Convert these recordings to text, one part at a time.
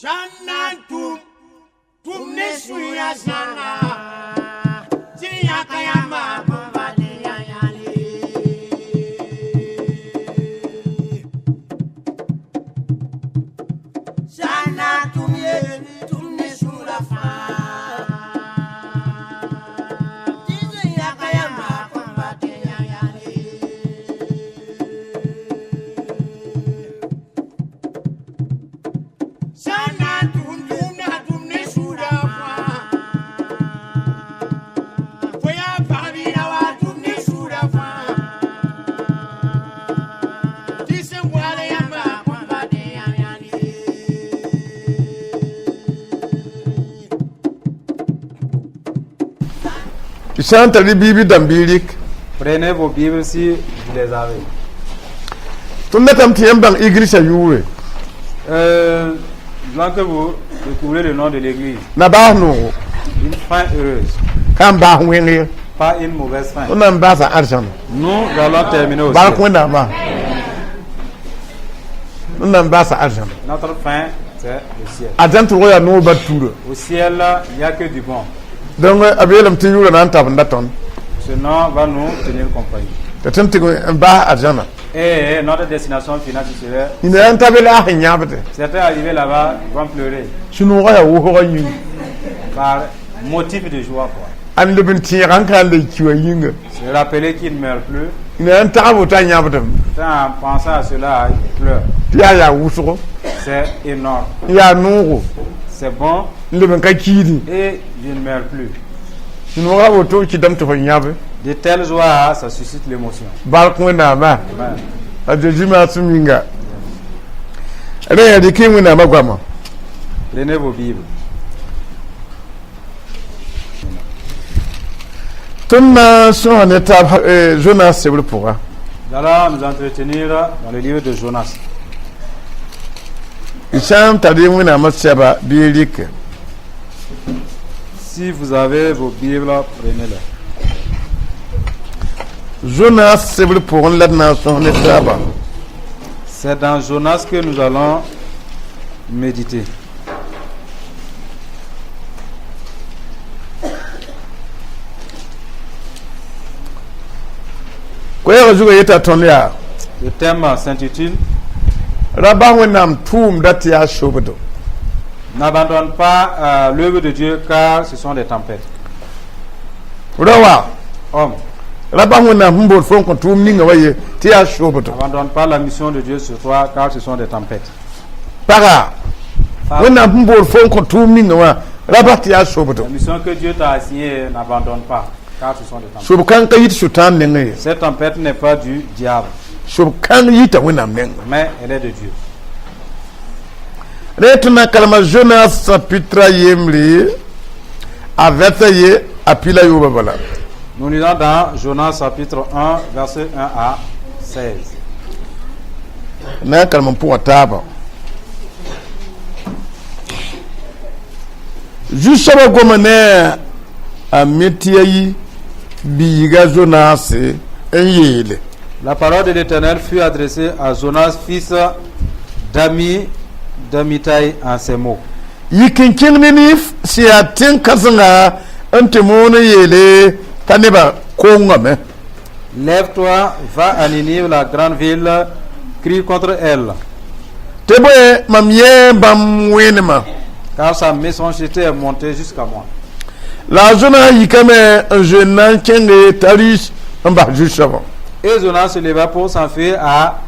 Sãn na n tʋm tʋm ne sũurã zãnga tɩ yãka yãmba bõmba ne yã-yãle. Sãn na n tʋm ye tʋm ne sũurã fãa tɩ sẽn yãka yãmba bõmba tɩ yã-yãle. Sãn na n tʋm tʋm na tʋm ne sũurã fãa fo yaa pag bɩ ra wa tʋm ne sũurã fãa tɩ sẽn goal yãmba kõmba tɩ yã-yãle. Tɩ sã n tar y biib dãmb bɩ rɩk. Prenez vos Bibles si vous les avez. Tõnd datame tɩ yãmb bãng iglisã yʋʋre. Disons que vous découvrez le nom de l'église. Na baas noogo. Une fin heureuse, Ka n baas wẽng ye. pas une mauvaise fin. Tõnd na n baasa arzãna. Nous allons terminer au Bark ciel. Wẽnnaamã tõnd na n baasa arzãna. Notre fin, c'est le ciel. Arzãn tʋlg yaa noor bat tuura. Au ciel, il n'y a que du bon. Donc a beelame tɩ yʋʋra na n tab n da tõnd. Ce nom va nous tenir compagnie. T'a tõnd tɩg n baas arzãna. Et notre destination finale, ce serait. Yĩnda n ta be la a sẽn yãbde. Certains arrivés là-bas, ils vont pleurer Sũ-noogã yaa wʋsgã yĩnga. Par motif de joie, quoi. A leb n tẽegã n ka n le ki wã yĩnga. Se rappeler qu'il ne meurt plus. Yĩnda n tag woto a yãbdem. En pensant à cela, il pleure. Tɩ yaa yaa wʋsgo. C'est énorme. N yaa noogo. C'est bon N leb n ka kiidi. Et je ne meurs plus. Sũ-noogã woto kɩdame tɩ fo yãbe. De telles joies, ça suscite l'émotion. Bark Wẽnnaamã. Amen. A Zeezi maasem yĩnga rẽ yaa rɩk y Wẽnnaamã goama. Prenez vos Bibles. Tõnd na n sõsa ne taab Zonas sebr pʋga. Nous allons nous entretenir dans le livre de Jonas. Y sã n tar y Wẽnnaamã sɛba bɩ y rɩke. Si vous avez vos Bibles, prenez-les. Zonas sebr pʋgẽ la d na n sõs ne taaba. C'est dans Jonas que nous allons méditer. Koɛɛgã zugã yeta tõnd yaa Le thème s'intitule ra bas Wẽnnaam tʋʋmda tɩ yaa sobdo. N'abandonne pas l'œuvre de Dieu, car ce sont des tempêtes. Ra wa Homme, ra bas Wẽnnaam sẽn bool fo n kõ tʋʋm ninga wa ye tɩ yaa sobdo. N'abandonne pas la mission de Dieu sur toi, car ce sont des tempêtes. Paga Femme, Wẽnnaam sẽn bool fo n kõ tʋʋm ninga wã ra bas tɩ yaa sobdo. la mission que Dieu t'a assignée, n'abandonne pas, car ce sont des tempêtes. Sob-kãng ka yit sʋtãan nengẽ ye. Cette tempête n'est pas du diable, Sob-kãng yita Wẽnnaam nengẽ. Mais elle est de Dieu. Rẽ tõnd na n kalma Jonas chapitre a yembre a vɛrsa ye a pila yoobã bala. Nous lisons dans Jonas chapitre 1, verset 1 à 16. Na n kalem n pʋga taaba zu-soabã goma ne a Mitiyayi biiga Zonase n yeele. La parole de l'Éternel fut adressée à Jonas, fils d'Amitai, en ces mots. Yik n kẽng Ninif sẽn yaa tẽn-kãsenga n tɩ moon n yeele t'a nebã kongame. Lève-toi, va à Ninive, la grande ville, crie contre elle, Tɩ bõe mam yẽ bãmb wẽnemã. Car sa méchanceté est montée jusqu'à moi. La a Zona yikame n zoe n na n kẽnge Taris n bas zu-soabã. Et Jonas se leva pour s'enfuir à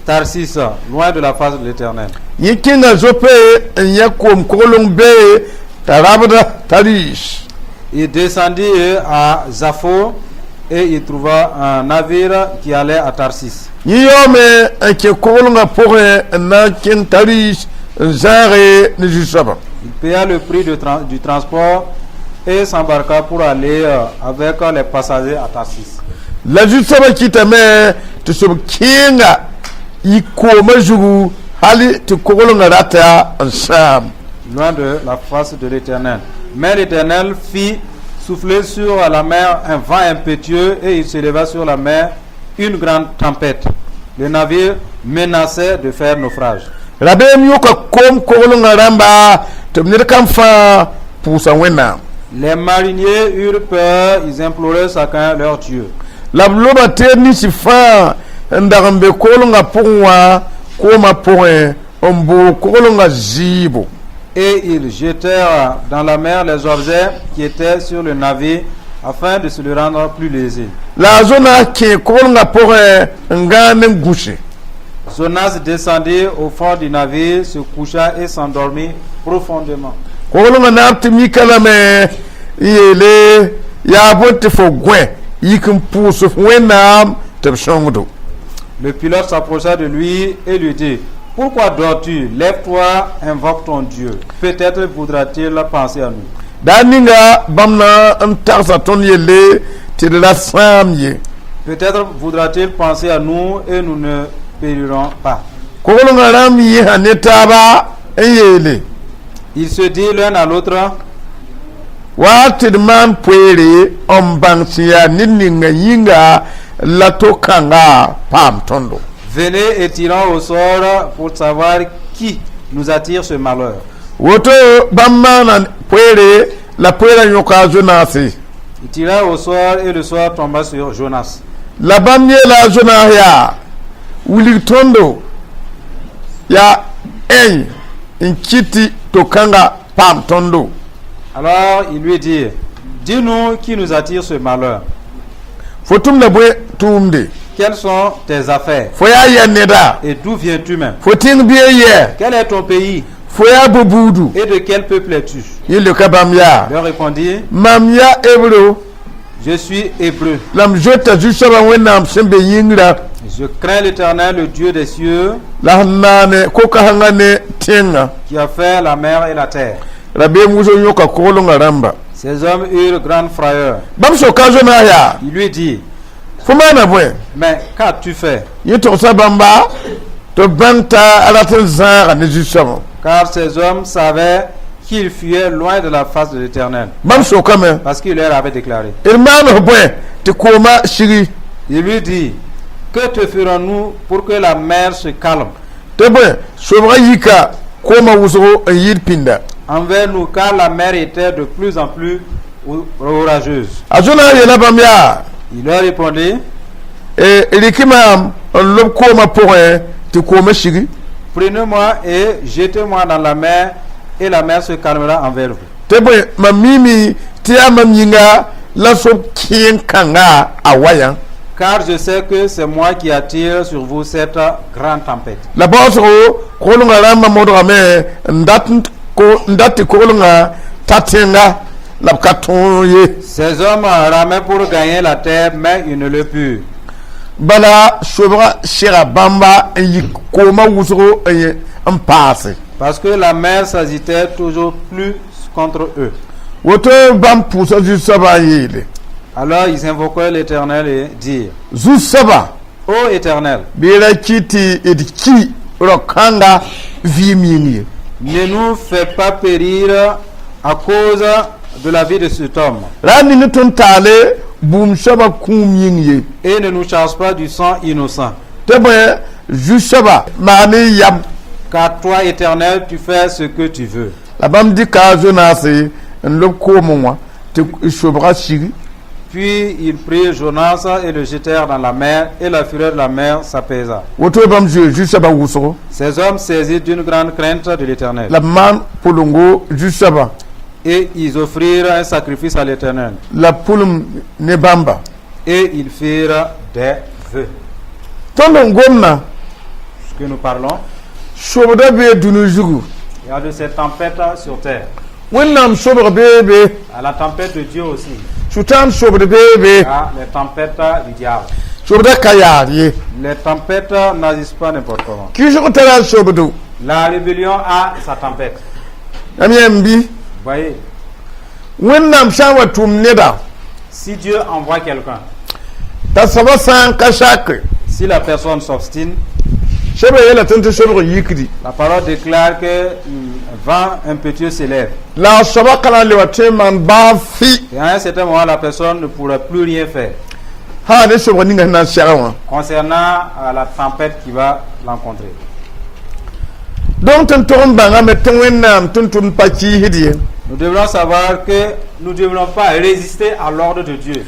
Tarsis, loin de la face de l'Éternel. Yẽ kẽnga Zope n yã koom kogleng bee t'a rabda Taris. Il descendit à Zapho et il trouva un navire qui allait à Tarsis. Yẽ yaoome n kẽ koglengã pʋgẽ n na n kẽng Taris n zãage ne zu-soabã. Il paya le prix du transport et s'embarqua pour aller avec les passagers à Tarsis. La zu-soabã kɩtame tɩ sob kẽenga yik koomã zugu hali tɩ koglengã rata n sãam. Loin de la face de l'Éternel. Mais l'Éternel fit souffler sur la mer un vent impétueux et il s'éleva sur la mer une grande tempête. Le navire menaçait de faire naufrage. Rabeem yõka koom koglengã rãmba tɩ b ned kam fãa pʋʋsa Wẽnnaam. Les mariniers eurent peur, ils imploraient chacun leur Dieu. La b loba teed ninsi fãa n dag n be koglengã pʋgẽ wã koomã pʋgẽ n boog koglengã zɩɩbo. Et ils jetèrent dans la mer les objets qui étaient sur le navire afin de se le rendre plus léger. La a Zona kẽ koglengã pʋgẽ n gãand n gũse. Jonas descendit au fond du navire, se coucha et s'endormit profondément. Koglengã naab tɩ mika lame n yeele yaa bõe tɩ fo gõe yik n pʋʋs f Wẽnnaam tɩ b sõngdo. Le pilote s'approcha de lui et lui dit: Pourquoi dors-tu? Lève-toi, invoque ton Dieu. Peut-être voudra-t-il penser à nous. Daa ninga bãmb na n tagsa tõnd yelle tɩ d ra sãam ye. Peut-être voudra-t-il penser à nous et nous ne périrons pas. Koglengã rãmb yĩsa ne taaba n yeele: Ils se dirent l'un à l'autre: Wa tɩ d maan poeere n bãng sẽn yaa ned ninga yĩnga la to kãnga paam tõndo. Venez et tirons au sort pour savoir qui nous attire ce malheur. Woto bãmb maana poeere la poeerã yõka a Zonase. Il tira au sort et le sort tomba sur Jonas. La bãmb yeela a Zonas yaa wilg tõndo yaa ẽn n kɩt tɩ to-kãnga paam tõndo. Alors il lui dit: Dis-nous qui nous attire ce malheur. Fo tʋmda bõe tʋʋmde? Quelles sont tes affaires? Fo yaa yɛ neda? Et d'où viens-tu même? Fo tẽng bɩ n yɛ? Quel est ton pays? Fo yaa bõ-buudu? Et de quel peuple es-tu? Yẽ leoka bãmb yaa: Il leur répondit: Mam yaa Hebreu. Je suis Hébreu. La m zoeta Zu-soabã Wẽnnaam sẽn be yĩngrã. Je crains l'Éternel, le Dieu des cieux, La sẽn maane ko-kãsengã ne tẽngã. Qui a fait la mer et la terre. Rabeem wʋsg yõka koglengã rãmba. Ces hommes eurent grande frayeur. Bãmb soka a Zonaas yaa: Il lui dit: Fo maana bõe? Mais qu'as-tu fait? Yẽ togsa bãmba tɩ b bãng t'a rat n zãaga ne Zu-soabã. Car ces hommes savaient qu'il fuyait loin de la face de l'Éternel, Bãmb sokame: parce qu'il leur avait déclaré. D maan f bõe tɩ koomã sigi? Il lui dit: Que te ferons-nous pour que la mer se calme Tɩ bõe sobgã yika koomã wʋsgo n yɩɩd pĩnda? Envers nous, car la mer était de plus en plus orageuse. A Zonaas yeela bãmb yaa: Il leur répondit: Rɩk maam n lob koomã pʋgẽ tɩ koomã sigi. Prenez-moi et jetez-moi dans la mer, et la mer se calmera envers vous. Tɩ bõe mam miime tɩ yaa mam yĩnga la sob kẽen kãnga a wa yã. Car je sais que c'est moi qui attire sur vous cette grande tempête. La baoosgo koglengã rãmbã modgame n dat n n dat tɩ koglengã ta tẽnga la b ka tõog ye. Ces hommes ramaient pour gagner la terre, mais ils ne le purent. Bala sobgã sega bãmba n yik koomã wʋsgo n yẽ n paase. Parce que la mer s'agitait toujours plus contre eux. Woto bãmb pʋʋsa Zu-soabã n yeele: Alors ils invoquèrent l'Éternel et dirent: Zu-soaba, Ô Éternel, bɩ ra kɩ tɩ d ki rao-kãnga vɩɩm yĩng ye. Ne nous fais pas périr à cause de la vie de cet homme Ra ning tõnd taale bũmb soabã kũum yĩng ye. Et ne nous charge pas du sang innocent. Tɩ bõe Zu-soaba maan n yam. Car toi, Éternel, tu fais ce que tu veux. La bãmb dɩka a Zonase n lob koomẽ wã tɩ sobgã sigi. Puis ils prirent Jonas et le jetèrent dans la mer, et la fureur de la mer s'apaisa. Woto bãmb zoe Zu-soabã wʋsgo. Ces hommes, saisis d'une grande crainte de l'Éternel, La b maan pʋlengo Zu-soabã. Et ils offrirent un sacrifice à l'Éternel, La pʋlem ne bãmba. Et ils firent des vœux. Tõnd n gomdã, Ce que nous parlons, sobda bee dũni zugu. Il y a de ces tempêtes sur terre. Wẽnnaam sobg bee be. À la tempête de Dieu aussi. Sʋtãan sobd bee be. Il y a les tempêtes du diable. Sobda ka yaad ye. Les tempêtes n'agissent pas n'importe comment. Kɩsg tara sobdo. La rébellion a sa tempête. Yãmb yãmb bɩ? Voyez, Wẽnnaam sã n wa tʋm neda, si Dieu envoie quelqu'un, t'a soabã sã n ka sake, si la personne s'obstine, sebra yeela tõnd tɩ sobg yikdi. La parole déclare que un vent impétueux s'élève. La a soabã ka na n le wa tõe n maan baa fɩ. Et à un certain moment, la personne ne pourra plus rien faire Sã ne sobg ninga sẽn na n sɛgẽ wã. Concernant la tempête qui va l'encontrer. Donc tõnd tog n bãngame tɩ Wẽnnaam tʋm-tʋmd pa kiisd ye. Nous devrons savoir que nous ne devrons pas résister à l'ordre de Dieu.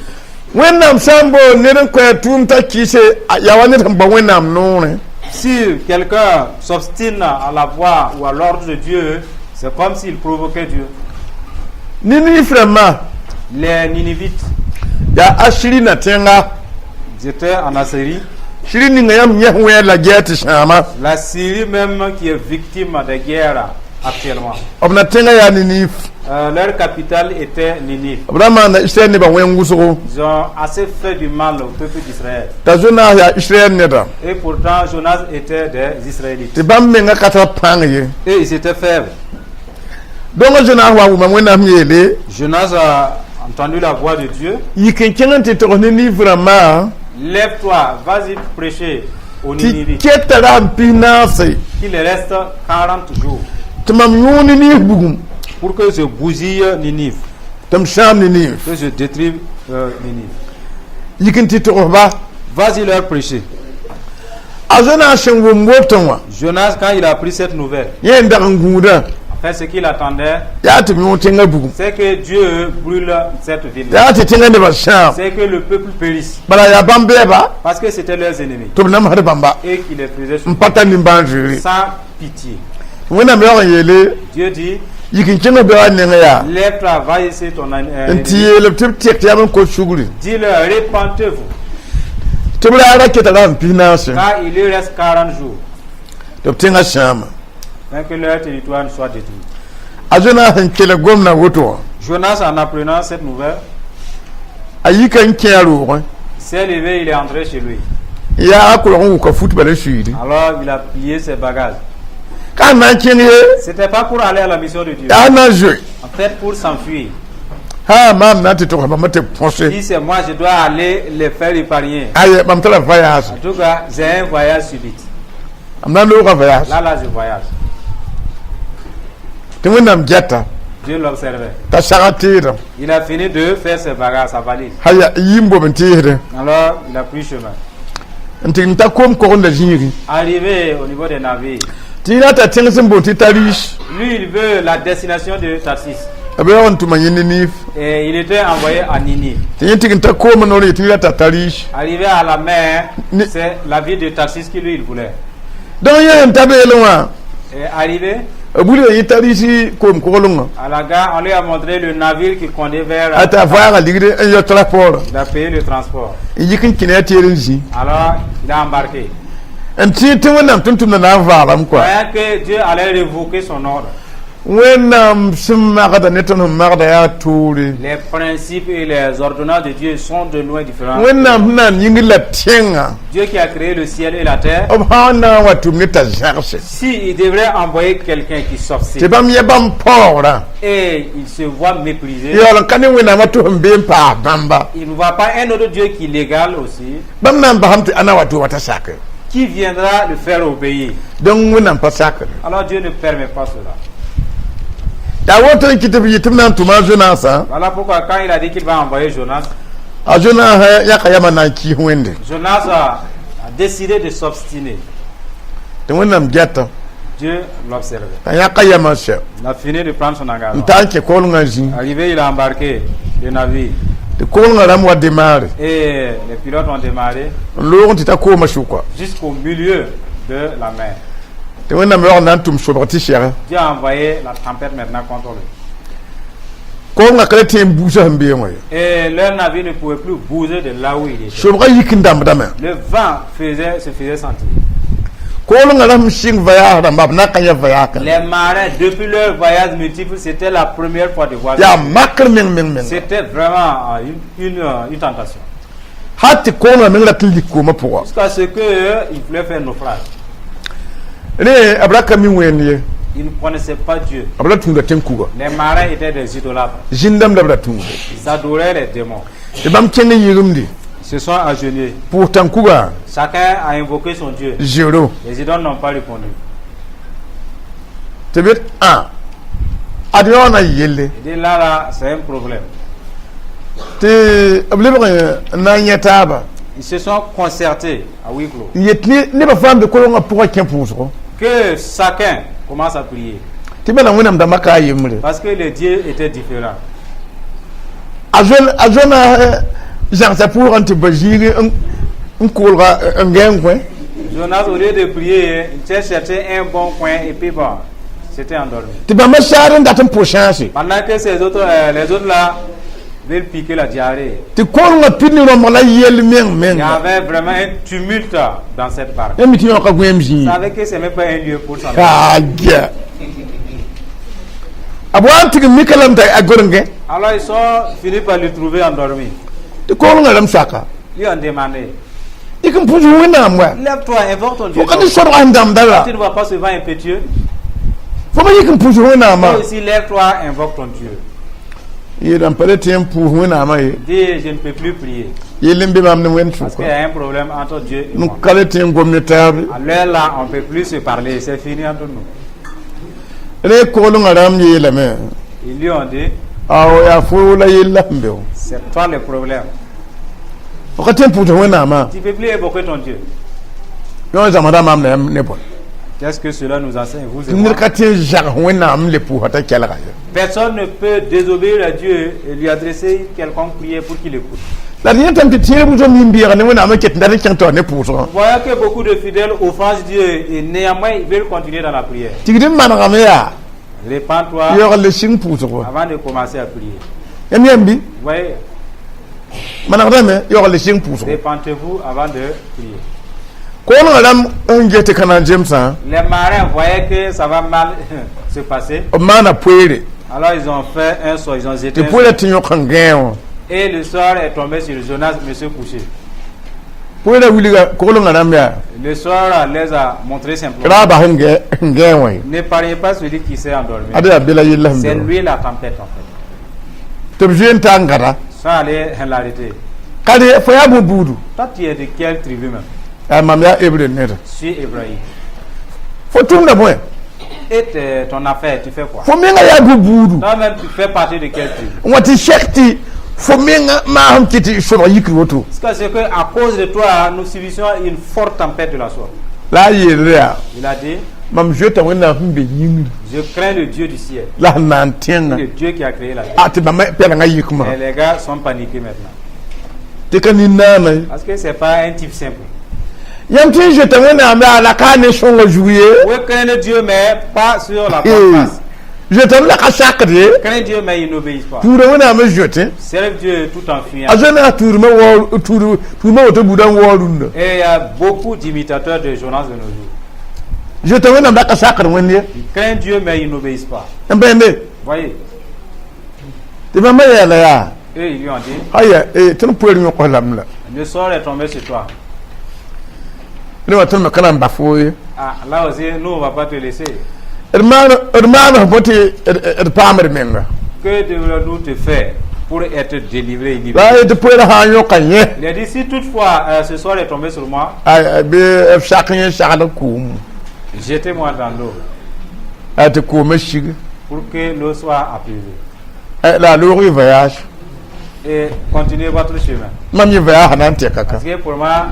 Wẽnnaam sã n bool ned n koa tʋʋm t'a kɩɩse, yaa wa ned sẽn bao Wẽnnaam noorẽ. Si quelqu'un s'obstine à la voie ou à l'ordre de Dieu, c'est comme s'il provoquait Dieu. Niniif rãmbã, Les Ninivites, yaa Asiri na tẽnga. Ils étaient en Assyrie. Siri ninga yãmb yẽs wẽer la gɛɛ tɩ sãama. La Syrie même qui est victime de guerres actuellement. B na tẽngã yaa Niniif. Leur capitale était Ninive. B ra maanda Israɛl nebã wẽng wʋsgo. Ils ont assez fait du mal au peuple d'Israël. T'a Zonaas yaa Israɛl neda. Et pourtant, Jonas était des Israélites. Tɩ bãmb menga ka tar pãng ye. Et ils étaient faibles. Donc Zonaas wa wʋma Wẽnnaam yeele: Jonas a entendu la voix de Dieu. Yik n kẽng n tɩ togs Niniif rãmbã Lève-toi, vas-y prêcher aux tɩ Ninivites. keta ra n 40. Qu'il reste 40 jours Tɩ mam yõog Niniif bugum pour que je bousille Ninive, tɩ m sãam Niniif. Que je détruise Ninive. Yik n tɩ togs-ba. Vas-y leur prêcher. A Zonaas sẽn wʋm wotõ wã, Jonas, quand il a pris cette nouvelle, yẽ n dag n gũudã en fait, ce qu'il attendait, yaa tɩ b yõog tẽngã bugum, c'est que Dieu brûle cette ville. Yaa tɩ tẽngã nebã sãam. C'est que le peuple périsse. Bala yaa bãmb bɛɛba Parce que c'était leurs ennemis. Tɩ b namsd bãmba Et qu'il les faisait n souffrir pa tar nimbãan-zoeere. Sans pitié. Wẽnnaam yaoog n yeele: Dieu dit: yik n kẽng bɛa nengẽ yaa Lève-toi, va essayer ton n tɩ ennemi. yeel tɩ b tɩk tɩ yam n kos sugri Dis-leur: Répentez-vous. Tɩ b raara keta ra n 40 Car il lui reste 40 jours. Tɩ b tẽngã sãama. Afin que leur territoire ne soit détruit. A Zonaas sẽn kelg gomdã woto wã, Jonas, en apprenant cette nouvelle, a yika n kẽ a roogẽ. S'est levé, il est entré chez lui. N yaa a kolg n wʋka fut bala n suiidi. Alors, il a plié ses bagages. Ka n na n kẽng ye. C'était pas pour aller à la mission de Dieu. Yaa na n zoe. En fait, pour s'enfuir. Ha maam na n tɩ togs bãmba tɩ b põse. Si c'est moi, je dois aller les faire épargner. Aye, mam tara voyage. En tout cas, j'ai un voyage subit. M na n looga voyage. Là, là, je voyage. Tɩ Wẽnnaam gɛta. Dieu l'observait. T'a saga teedã. Il a fini de faire ses bagages, sa valise. Haya yim bob n teesdẽ. Alors, il a pris chemin. N tɩg n ta koom kogenda zĩigi. Arrivé au niveau des navires, Tɩ yẽ t'a tẽng sẽn boond tɩ Tariis. Lui, il veut la destination de Tarsis. B yaoog n tʋma yẽ Niniif. Et il était envoyé à Ninive. Tɩ yẽ tɩg n ta koomã noor yetɩ yẽ t'a Tariis. Arrivé à la mer, c'est la ville de Tarsis qui lui, il voulait. Donc yẽ sẽn ta beelẽ wã, Et arrivé b wilga yẽ Tariis koom koglengã. À la gare, on lui a montré le navire qui conduit vers. A t'a faaga ligd n yao transport. Il a payé le transport. N yik n kẽne a teer n zĩ. Alors, il a embarqué. N tẽ tɩ Wẽnnaam tʋm-tʋmdã na n vaalame kɔa. Voyant que Dieu allait révoquer son ordre. Wẽnnaam sẽn magda ne tõnd sẽn magda yaa toore. Les principes et les ordonnances de Dieu sont de loin différents. Wẽnnaam sẽn na n yĩngr la tẽngã, Dieu qui a créé le ciel et la terre, b sã n na n wa tʋm ne t'a zãgse si il devrait envoyer quelqu'un qui tɩ s'obstine bãmb yɛ bãmb paoogrã et il se voit méprisé, yaool n ka ne Wẽnnaamã tʋs n bee n paas bãmba, il ne voit pas un autre Dieu qui l'égale aussi, bãmb na n basame tɩ ãna wa tʋma t'a sakre. Qui viendra le faire obéir. Donc Wẽnnaam pa sakre. Alors Dieu ne permet pas cela. Yaa woto n kɩ tɩ b yɩ tɩ b na n tʋma a Zonaasã. Voilà pourquoi quand il a dit qu'il va envoyer Jonas, A Zonaas yãka yamã na n kɩɩs Wẽnde. Jonas a décidé de s'obstiner. Tɩ Wẽnnaam gɛta. Dieu l'observait. T'a yãka yamã sɛ. Il a fini de prendre son N engagement. taa n kẽ koglengã zĩ. Arrivé, il a embarqué le navire. Tɩ koglengã rãmb wa démarre. Et les pilotes ont démarré N loog n tɩ ta koomã sʋka. Jusqu'au milieu de la mer. Tɩ Wẽnnaam yaoog n na n tʋm sobg tɩ sɛge. Dieu a envoyé la tempête maintenant contre lui. Koglengã ka le tẽ n buusã sẽn beẽ wã ye. Et leur navire ne pouvait plus bouger de là où il était. Sobgã yik n dãmbdame. Le vent se faisait sentir. Koglengã rãmb sɩng voyage rãmba b na n ka yã voyage. Les marins, depuis leur voyage multiple, c'était la première fois de voir ça. Yaa makr meng meng menga. C'était vraiment une tentation. Hal tɩ koglengã meng rat n lik koomã pʋga. Jusqu'à ce qu'ils voulaient faire naufrage. Rẽ b ra ka mi Wẽnd ye. Ils ne connaissaient pas Dieu. B ra tũuda tẽn-kuga. Les marins étaient des idolâtres. Zĩn-dãmb la b ra tũuda. Ils adoraient les démons. Tɩ bãmb kẽng n yɩgemde. Ils se sont agenouillés. Pʋʋs tãn-kuga. Chacun a invoqué son Dieu. Zéro. Les idoles n'ont pas répondu. Tɩ b ã ad yao na yelle. Il dit là, là, c'est un problème. Tɩ b lebg n na n yẽ taaba. Ils se sont concertés à huis clos. N yet nebã fãa n be kolengã pʋgã kẽ pʋʋsgo. Que chacun Commence à prier. Tɩ bala Wẽnnaam dãmbã ka a yembre. Parce que les dieux étaient différents. A Zona zãgsa pʋʋgã tɩ ba zĩig n koolga n gɛɛ n kõ. Jonas, au lieu de prier, il s'est cherché un bon coin et puis bon, s'était endormi. Tɩ bãmba saar n dat n pʋ sãase. Pendant que les autres là veulent piquer la diarrhée, Tɩ koolgã pid ne rõmbg la yel meng il y menga. avait vraiment un tumulte dans cette barque. Yãmb mi tɩ yõka gõeem zĩig. Vous savez que c'est même pas un lieu pour s'endormir. Aya, a wa n tɩg mika lame t'a a gorengẽ. Alors ils sont finis par le trouver endormi. Tɩ koolgã rãmb soaka. Lui ont demandé: Yik n pʋs Wẽnnaam wa. Lève-toi, invoque ton Dieu. Fo ka tɩ sorga sẽn dãmbda la. Tu ne vois pas ce vent impétueux? Fo ma yik n pʋs Wẽnnaamã. Toi aussi, lève-toi, invoque ton Dieu. Yeelame pa le tɩ n pʋʋs Wẽnnaamã ye. Dis, je ne peux plus prier. Yell n be maam ne Wẽnd Parce qu'il y sʋka. a un problème entre Dieu et N moi. ka le tɩ n gom ne taabe. À l'heure là, on ne peut plus se parler. C'est fini entre nous. Rẽ koolgã rãmb yeelame. Ils lui ont dit: Ao, yaa fo la yella sẽn be wã. C'est toi le problème. Fo ka tɩ n pʋʋs Wẽnnaamã. Tu ne peux plus évoquer ton Dieu. Yõ zãmsda maam na yãmb ne bõe? Qu'est-ce que cela nous enseigne, vous et Tɩ moi? Ned ka tɩ n zag Wẽnnaam n le pʋʋsa t'a kelga ye. Personne ne peut désobéir à Dieu et lui adresser quelconque prière pour qu'il écoute. La d yẽtame tɩ tẽeb wʋsg nin-beeg ne Wẽnnaam n ket n dat n kẽng taoor ne pʋʋsgã. Voyons que beaucoup de fidèles offensent Dieu et néanmoins ils veulent continuer dans la prière. Tigd n manegame yaa. Répands-toi Yaoog le sɩng pʋʋsgɔ. avant de commencer à prier. Yãmb yãmb bɩ? Vous voyez, Manegdame, yaoog le sɩng pʋʋsgɔ. répentez-vous avant de prier. Koolgã rãmb n get tɩ ka na n zemsã. Les marins voyaient que ça va mal se passer. B maana poeere. Alors ils ont fait un sort, ils ont jeté Tɩ un poeerã sort. tɩ yõk n gãe wã. Et le sort est tombé sur Jonas, monsieur couché. Poeerã wilga koglengã rãmb yaa. Le sort les a montré simplement. Raaba sẽn gɛ n gãe wã ye. N'épargnez pas celui qui s'est endormi. Ad yaa be la yella sẽn C'est be wã. lui la tempête en fait. Tɩ b zoe n ta n gãda. Sans aller l'arrêter. Ka re fo yaa bõe buudu? Toi, tu es de quelle tribu même? Yaa mam yaa hébreu neda. Je suis hébraïque. Fo tʋmda bõe? Et ton affaire, tu fais quoi? Fo menga yaa bõe buudu? Toi-même, tu fais partie de quelle tribu? N wa tɩ sɛk tɩ fo menga maasem kɩ tɩ sobg yikr woto. Parce que c'est que à cause de toi, nous subissons une forte tempête de la sorte. La a yeelre yaa. Il a dit: Mam zoeta Wẽnnaam sẽn be yĩngri. Je crains le Dieu du ciel. La sẽn na n tẽnga. Le Dieu qui a créé la terre. A tɩ bãmba pɛlengã yikmã. Et les gars sont paniqués maintenant. Tɩ ka nin-naana ye. Parce que c'est pas un type simple. Yãmb tɩ n zoeta Wẽnnaam yaa la ka ne sõnga zug ye. Oui, crains Dieu, mais pas sur la bonne face. Zoetame la ka sakd ye. Crains Dieu, mais il n'obéit pas. Tuura Wẽnnaam n zoetẽ. Serve Dieu tout en fuyant. A zoe a tuurmã waoor tuur tuurmã woto buda n waoor rũndã. Et il y a beaucoup d'imitateurs de Jonas de nos jours. Zoeta Wẽnnaam la ka sakd Wẽnd ye. Ils craignent Dieu, mais ils n'obéissent pas. N bẽende. Voyez, Tɩ bãmba yeela yaa. Eux, ils lui ont dit: Aya, tõnd poeer yõk lame la. Le sort est tombé sur toi. Ne wa tõnd me ka na n bas foo ye. Ah, là aussi, nous, on ne va pas te laisser. D maan d maan f bõ tɩ d paam d menga. Que devons-nous te faire pour être délivré et libéré? La a yetɩ poeerã sã n yõka yẽ. Il a dit, si toutefois ce sort est tombé sur moi, Bɩ b sak yẽ sagl kʋʋm. Jetez-moi dans l'eau A tɩ kʋʋmã sig. Pour que l'eau soit apaisée. La a loog y voyage. Et continuez votre chemin. Mam yẽ voyage na n tɛka ka. Parce que pour moi,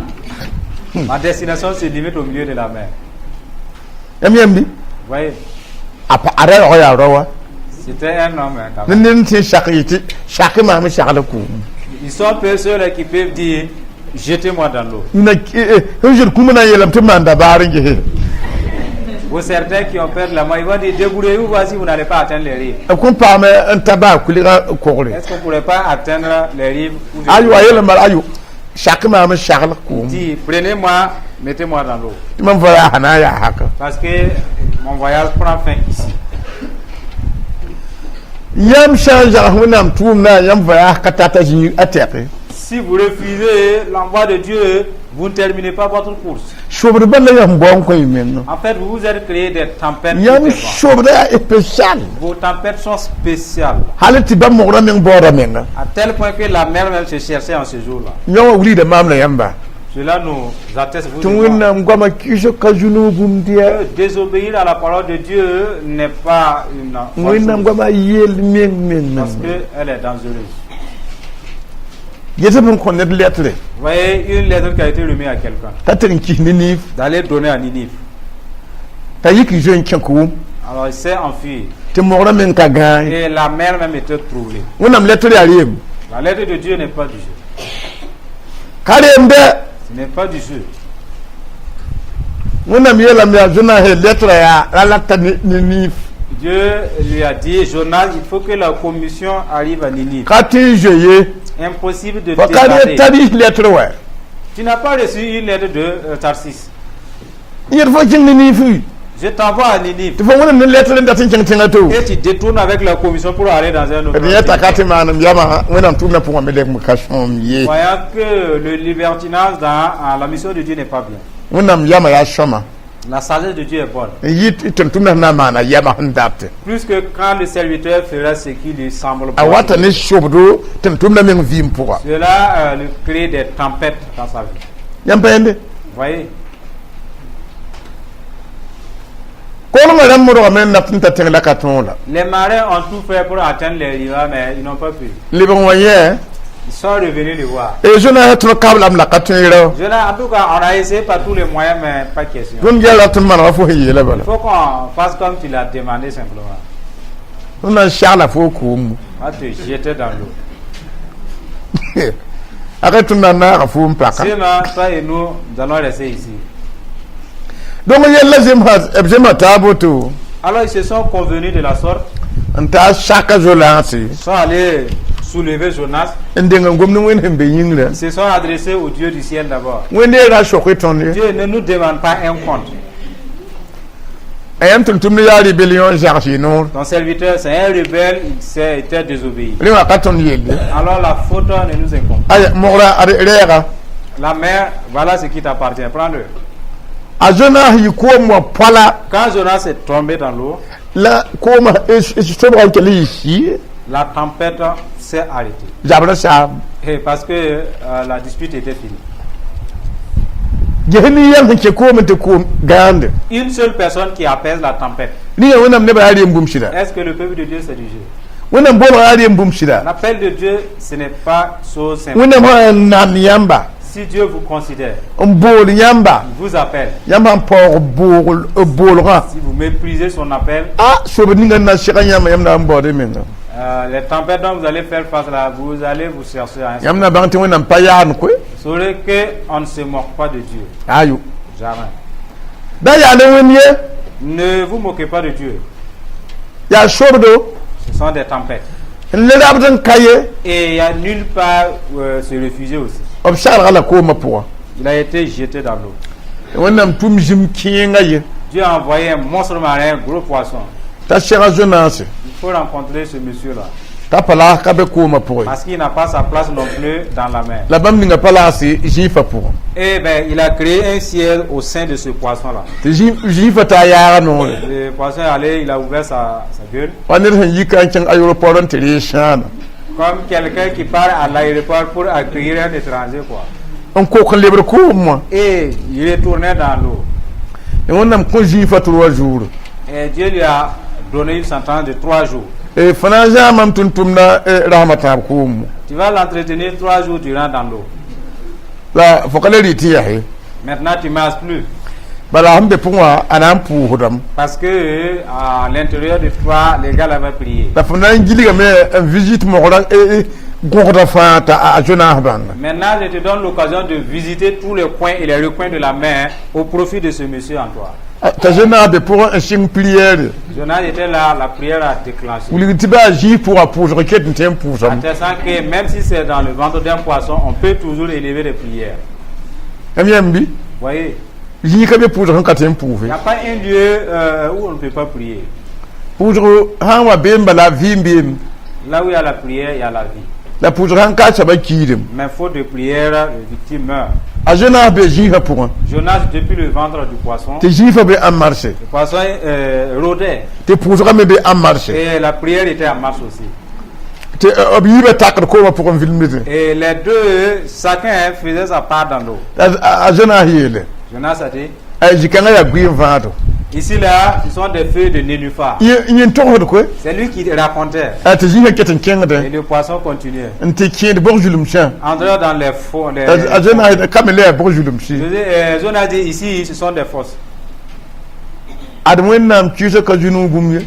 ma destination se limite au milieu de la mer. Yãmb yãmb bɩ? Vous voyez, A pa a ra yaoog yaa rao. C'était un homme, hein, quand Ne même. ned n tɩ sak yetɩ sak maam sagl kʋʋm. Ils sont peu ceux-là qui peuvent dire: Jetez-moi dans l'eau. Na sẽn zoet kũumã na n yeelame tɩ maan dabaar n gese. Pour certains qui ont perdu la main, ils vont dire: Débrouillez-vous, voici, vous n'allez pas atteindre les rives. B kõn paam n ta baa kuliga kogre. Est-ce qu'on ne pourrait pas atteindre les rives où je Ayo, a yeelame bala ayo sak maam n sagl kʋʋm. Dit: Prenez-moi, mettez-moi dans l'eau. Tɩ mam voyage sã na n yaa haka. Parce que mon voyage prend fin ici. Yãmb sã n zag Wẽnnaam tʋʋmdã, yãmb voyage ka tata zĩig a tɛke. Si vous refusez l'envoi de Dieu, vous ne terminez pas votre course. Sobd bal la yãmb bao n kõ y menga. En fait, vous vous êtes créé des tempêtes Yãmb tout devant. sobda yaa spécial. Vos tempêtes sont spéciales. Hal tɩ ba mogrã meng baoodã menga. À tel point que la mer même se cherchait en ce jour-là. Yõ wã wilgda maam la yãmba. Cela nous atteste, vous Tɩ et moi, Wẽnnaam goamã kɩs ka zu-noog bũmb tɩ que désobéir à la parole de Dieu n'est pas une bonne Wẽnnaam chose, goamã yel meng meng. parce qu'elle est dangereuse. Yetɩ b n kõ ned lettre. Vous voyez une lettre qui a été remise à quelqu'un, T'a tɩ n kis Ninive. D'aller donner à Ninive. T'a yik n zoe n kẽ kʋʋm. Alors il s'est enfui. Tɩ mogrã meng ka gãag. Et la mer même était troublée. Wẽnnaam letr yaa reem. La lettre de Dieu n'est pas du jeu. Ka reem dɛ. Ce n'est pas du jeu. Wẽnnaam yeelame yaa Zona he letrã yaa ra lata ne Niniv. Dieu lui a dit, Jonas, il faut que la commission arrive à Ninive. Ka tɩ n zoe ye. Impossible de Fo ka re t'évader. Tarsis letr wɛ. Tu n'as pas reçu une lettre de Tarsis. Yẽd fo kẽng Niniv. Je t'envoie à Ninive. Tɩ fo wẽnnaam ne letr n dat n kẽng tẽngã to. Et tu détournes avec la commission pour aller dans un autre D yẽ endroit. taka tɩ maanem yamã wẽnnaam tʋʋmdã pʋgã me leb ka sõom ye. Voyant que le libertinage dans la mission de Dieu n'est pas bien. Wẽnnaam yamã yaa sõma. La sagesse de Dieu est bonne. N yɩ tɩ tʋmdã sẽn na n maana yamã sẽn date. Plus que quand le serviteur fera ce qui lui semble A bon. wata ne sobdo tɩ tʋmdã meng vɩɩm pʋga. Cela lui crée des tempêtes dans sa vie. Yãmb pa yẽnde. Voyez. Kolengã rãmb modgame n nat n ta tẽng la ka tõog la. Les marins ont tout fait pour atteindre les rivages, mais ils n'ont pas pu. Lebg wã yẽ. Ils sont revenus le voir. E Zona tõr kablame la ka tõe. Jonas, en tout cas, on a essayé par tous les moyens, mais pas question. Tõnd yaa rat n manega fo sẽn yeela bala. Il faut qu'on fasse comme tu l'as demandé simplement. Tõnd na n sagla fo koom. On va te jeter dans l'eau. A ka tõnd na n naaga fo n paka. Sinon, toi et nous, nous allons rester ici. Donc yella b zemã taab woto. Alors, ils se sont convenus de la sorte. N taa saka zo-lãagse. Ils sont allés soulever Jonas. N deng n gom ne Wẽnd sẽn be yĩngrã. Ils se sont adressés au Dieu du ciel d'abord. Wẽnde ra sok y tõnd ye. Dieu ne nous demande pas un compte. A yãmb tʋm-tʋmd yaa rébellion zags y noor. Ton serviteur, c'est un rebelle, il s'est été désobéi. Rẽ wã ka tõnd yelle. Alors la faute ne nous incombe. Aya mogrã ad rɛɛga. La mer, voilà ce qui t'appartient, prends-le. A Zona yɩ koom wã poala. Quand Jonas est tombé dans l'eau, La koomã sobgã n kell n yɩ sii. La tempête s'est arrêtée. Zabrã saam. Et parce que la dispute était finie. Ges ne yɛm sẽn kẽ koom n tɩ koom gãande. Une seule personne qui apaise la tempête. Rẽ Wẽnnaam nebã yaa reem bũmb sɩda. Est-ce que le peuple de Dieu, c'est du jeu? Wẽnnaam boolgã yaa reem bũmb sɩda. L'appel de Dieu, ce n'est pas chose simple. Wẽnnaam sã n nan yãmba Si Dieu vous considère, n bool yãmba il vous appelle. Yãmb sãn paoog boogl boolgã. Si vous méprisez son appel, a sobd ninga n na n sega yãmba yãmb na n baood y menga. Les tempêtes dont vous allez faire face là, vous allez vous chercher à un Yãmb na bãng tɩ Wẽnnaam pa yaand koe. Vous saurez qu'on ne se moque pas de Dieu. Ayo. Jamais. Da yaa ne Wẽnd ye. Ne vous moquez pas de Dieu. Yaa sobdo. Ce sont des tempêtes. N le rabd n ka ye. Et il n'y a nulle part où se réfugier aussi. B saglga la koomã pʋgã. Il a été jeté dans l'eau. Wẽnnaam tʋm zĩm kẽenga ye. Dieu a envoyé un monstre marin, un gros poisson. T'a sega Zonase. Il faut rencontrer ce monsieur-là. T'a pa laag ka be koomã pʋgẽ. Parce qu'il n'a pas sa place non plus dans la mer. La bãmb ninga pa laase zĩifã pʋgẽ. Et ben, il a créé un ciel au sein de ce poisson-là. Tɩ zĩifã taa yaaga noore. Le poisson est allé, il a ouvert sa gueule. Wa ned sẽn yi ka n kẽng aéroport n tɩ ree sãana. Comme quelqu'un qui part à l'aéroport pour accueillir un étranger, quoi. N kok n lebr koom wã. Et il retournait dans l'eau. Wẽnnaam kõ zĩifã 3 jours. Et Dieu lui a donné une sentence de 3 jours. Fo na n zãag mam tʋm-tʋmdã rasmã tãab koom. Tu vas l'entretenir 3 jours durant dans l'eau. La fo ka le rɩ tɩ yaa. Maintenant, tu ne marches plus. Bala sẽn be pʋgẽ wã a na n pʋʋsdame. Parce que à l'intérieur de toi, les gars avaient prié. La fo na n gilgame n visite mogrã gõgdã fãa t'a a Zonaas bãnga. Maintenant, je te donne l'occasion de visiter tous les coins et les recoins de la mer au profit de ce monsieur en toi. T'a Zonaas be pʋgẽ n sɩng prière. Jonas était là, la prière a déclenché. Wilg tɩ baa zĩig pʋgã pʋʋsg ket n tõe n pʋʋsame. Attestant que même si c'est dans le ventre d'un poisson, on peut toujours élever des prières. Yãmb yãmb bɩ. Voyez, Zĩig ka be pʋʋsg sẽn ka tõe n il pʋʋse. N'y a pas un lieu où on ne peut pas prier. Pʋʋsg sã n wa beem bala vɩɩm beem. Là où il y a la prière, il y a la vie. La pʋʋsg sãn ka soabã kiidem. Mais faute de prière, le victime meurt. A Jonas be zĩigã pʋgẽ. Jonas, depuis le ventre du poisson, Tɩ zĩifã be en marche. Le poisson rôdait. Tɩ pʋʋsgã me be en marche. Et la prière était en marche aussi. Tɩ b yiibã takd koomã pʋgẽ vilmdẽ. Et les deux, chacun faisait sa part dans l'eau. A Jonas yeele. Jonas a dit, Zĩ-kãngã yaa gʋɩ n vãado. Ici là, ce sont des feuilles de nénuphar. Yẽ n togsd koe. C'est lui qui racontait. Tɩ zĩigã ket n Et kẽngdẽ. le poisson continuait. N tɩ kẽed bog-zulumsã. Entrant dans les fonds. Les... A Jonas ka me le yaa bog-zulumsi. Jonas dit, ici, ce sont des fosses. Ad Wẽnnaam kɩɩsã ka zu-noog bũmb ye.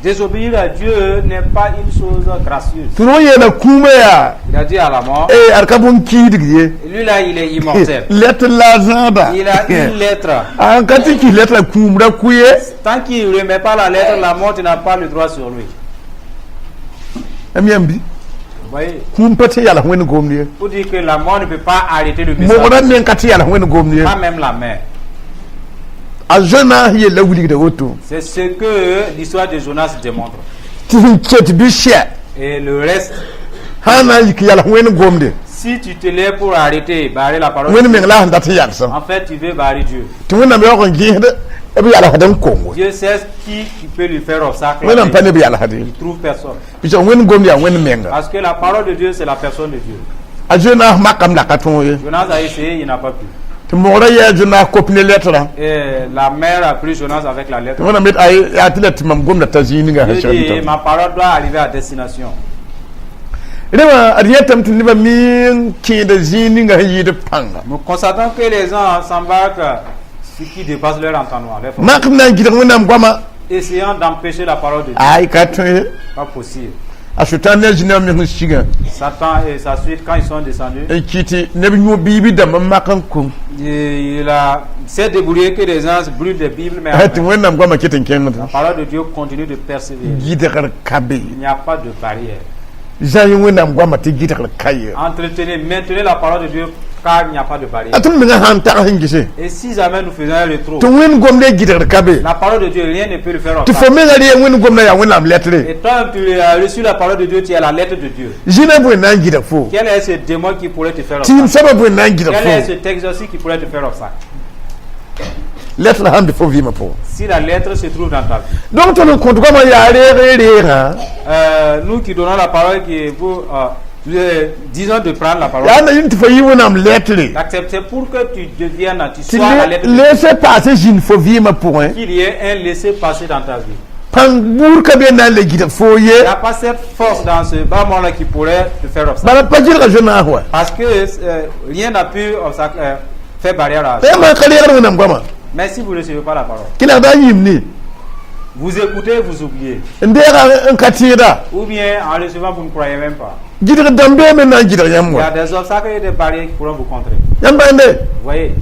Désobéir à Dieu n'est pas une chose gracieuse. Tɩ rõ yeela kũumã yaa Il a dit à la mort, ee ad ka bũn kiidg ye. Lui là, il est immortel. Lettre la zãada. Il a une lettre. A n ka tɩ kis lettre kũum ra kʋ ye. Tant qu'il ne remet pas la lettre, la mort n'a pas le droit sur lui. M yãmb bɩ? Vous voyez? Kũum pa tɩ yals Wẽnd gomd ye. Pour dire que la mort ne peut pas arrêter le message. Mogrã meng ka tɩ yals Wẽnd gomd ye. Pas même la mer. A Zona yella wilgda woto. C'est ce que l'histoire de Jonas démontre. Tɩ sẽn ket bɩ sɛ. Et le reste, sã n na n yik yals Wẽnd gomde, si tu te lèves pour arrêter, barrer la parole, Wẽnd meng la sẽn dat n yalsã. En fait, tu veux barrer Dieu. Tɩ Wẽnnaam yaoog n gẽesd b yalsd n kongo. Dieu sait qui peut lui faire obstacle. Wẽnnaam pa ne b yalsd ye. Il trouve personne. Pɩsg Wẽnd gomd yaa Wẽnd menga. Parce que la parole de Dieu, c'est la personne de Dieu. A Zona makame la ka tõog ye. Jonas a essayé, il n'a pas pu. Tɩ mogrã yɛɛ Zona kop ne lettrã. Et la mer a pris Jonas avec la lettre. Tɩ Wẽnnaam yet ay yaa tɩ la tɩ mam gomda ta zĩig ninga Dieu sẽn dit, ma parole doit arriver à destination. Rẽ wã ad yetame tɩ nebã mi n kẽeda zĩig ninga sẽn yɩɩd pãnga. Nous constatons que les gens s'embarquent ce qui dépasse leur entendement, leur force. Mak n na n gɩdg Wẽnnaam goama. Essayant d'empêcher la parole de Dieu. Ay ka tõe ye. Pas possible. A Sʋtãan ne a zĩnã me sẽn sigã Satan et sa suite, quand ils sont descendus, n kɩ tɩ neb yõ biibi dãmb n mak n kom. il s'est débrouillé que les gens brûlent des Bibles, mais Tɩ Wẽnnaam goamã ket n kẽngd. La parole de Dieu continue de persévérer. Gɩdgr ka be. Il n'y a pas de barrière. Zã Wẽnnaam goamã tɩ gɩdgr ka ye. Entretenez, maintenez la parole de Dieu, car il n'y a pas de barrière. A tõnd menga sã n tag sẽn gese Et si jamais nous faisons un rétro, tɩ Wẽnd gomda gɩdgr ka be, la parole de Dieu, rien ne peut le faire tɩ obstacle. fo menga ree Wẽnd gomda yaa Wẽnnaam lettre. Et toi, tu as reçu la parole de Dieu, tu es la lettre de Dieu. Zĩnã bõe na n gɩdg fo? Quel est ce démon qui pourrait te faire Tɩɩm obstacle? soabã bõe na n gɩdg Quel est fo? cet exorciste qui pourrait te faire obstacle? Lettre sãn be fo vɩɩmã pʋgẽ. Si la lettre se trouve dans ta vie. Donc tõnd n kõt goamã yaa reeg reegã. Nous qui donnons la parole, qui vous disons de prendre la parole, Yaa na yĩn tɩ fo yɩ Wẽnnaam lettre, d'accepter pour que tu deviennes, tu tɩ sois la lettre de Dieu. laisser-passer zĩnd fo vɩɩmã pʋgẽ. Qu'il y ait un laisser-passer dans ta vie. Pãng buud ka be n na n le gɩdg fo ye. Il n'y a pas cette force dans ce bas monde-là qui pourrait te faire obstacle. Bala pa gɩdga Zonaas wa. Parce que rien n'a pu obstacle, faire barrière à Yãmb ka reegd Wẽnnaam goamã, Mais si vous ne recevez pas la parole, kɩlgda a yĩm ne, vous écoutez, vous oubliez. N deega n ka tẽeda. Ou bien en recevant, vous ne croyez même pas. Gɩdg dãmb beeme n na n gɩdg yãmb Il y wa. A des obstacles et des barrières qui pourront vous contrer. Yãmb bãnde, Vous voyez,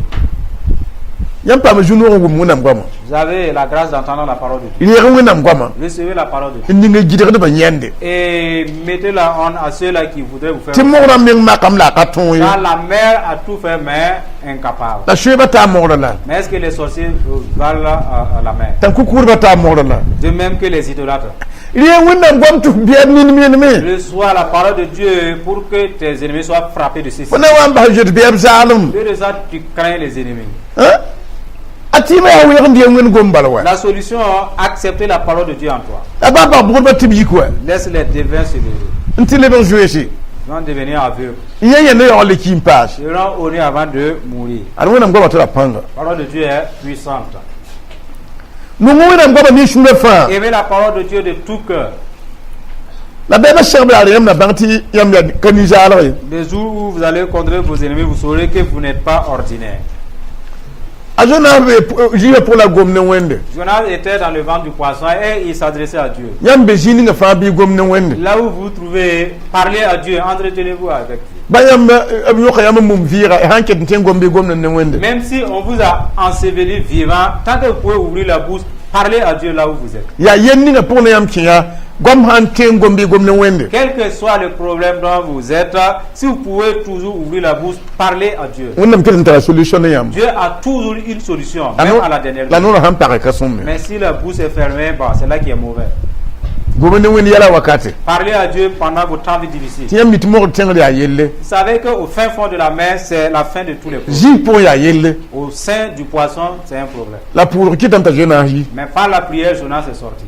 yãmb paam zu-noog n wʋm Wẽnnaam goamã, vous avez la grâce d'entendre la parole de Dieu. reeg Wẽnnaam goamã, Recevez la parole de Dieu. n ning gɩdgdbã yẽnde. Et mettez la honte à ceux-là qui voudraient vous faire. Tɩ mogrã meng makame la a ka tõog ye. Car la mer a tout fait, mais incapable. La soeebã taa mogrã la. Mais est-ce que les sorciers valent la mer? Tãn-kʋkʋʋdbã taa mogrã la. De même que les idolâtres. Reeg Wẽnnaam goam tɩ f bɩa nin meneme. Reçois la parole de Dieu pour que tes ennemis soient frappés de ceci. Fo na wa n bas zoet bɩa b zaalem. Au lieu de ça, tu crains les ennemis. A tɩɩmã yaa weeg n dɩ Wẽnd gom bala wa. La solution, accepter la parole de Dieu en toi. La ba bag bʋgdbã tɩ b yik wa. Laisse les devins se lever. N tɩ leb n zoeese. Ils vont devenir aveugles. N yã yẽnda yaool le ki n paas. Ils seront honnus avant de mourir. Ad Wẽnnaam goamã tɩ ra pãnga. La parole de Dieu est puissante. Nong Wẽnnaam goamã ne sũurã fãa. Aimez la parole de Dieu de tout cœur. La bɛɛbã segb la yãmb na bãng tɩ yãmb yaa ka nin-zaalg ye. Le jour où vous allez contrer vos ennemis, vous saurez que vous n'êtes pas ordinaire. A Zonaas be zĩigã pʋgã la gom ne Wẽnde. Jonas était dans le ventre du poisson et il s'adressait à Dieu. Yãmb be zĩig ninga fãa bɩ y gom ne Wẽnde. Là où vous vous trouvez, parlez à Dieu, entretenez-vous avec Dieu. Ba yãmb b yõka yãmb n mum vɩɩga sã n ket n tõe n gom bɩ y gomd ne Wẽnde. Même si on vous a enseveli vivant, tant que vous pouvez ouvrir la bouche, parlez à Dieu là où vous êtes. Yaa yel ninga pʋgẽ na yãmb kẽ yaa goam sã n tõe n gom bɩ y gom ne Wẽnde. Quel que soit le problème dont vous êtes, si vous pouvez toujours ouvrir la bouche, parlez à Dieu. Wẽnnaam ket n tara solution ne yãmb. Dieu a toujours une solution, même à la dernière La minute. noorã sãn pagɛ ka sõmme. Mais si la bouche est fermée, bon, c'est là qui est mauvais. Gom ne Wẽnd yɛla wakate. Parlez à Dieu pendant vos temps difficiles. Tɩ yãmb mi tɩ mogd tẽngd yaa yelle. Vous savez qu'au fin fond de la mer, c'est la fin de tous les problèmes. Zĩig pʋgẽ yaa yelle. Au sein du poisson, c'est un problème. La pʋʋsg kɩtame t'a Zonaas yi. Mais par la prière, Jonas est sorti.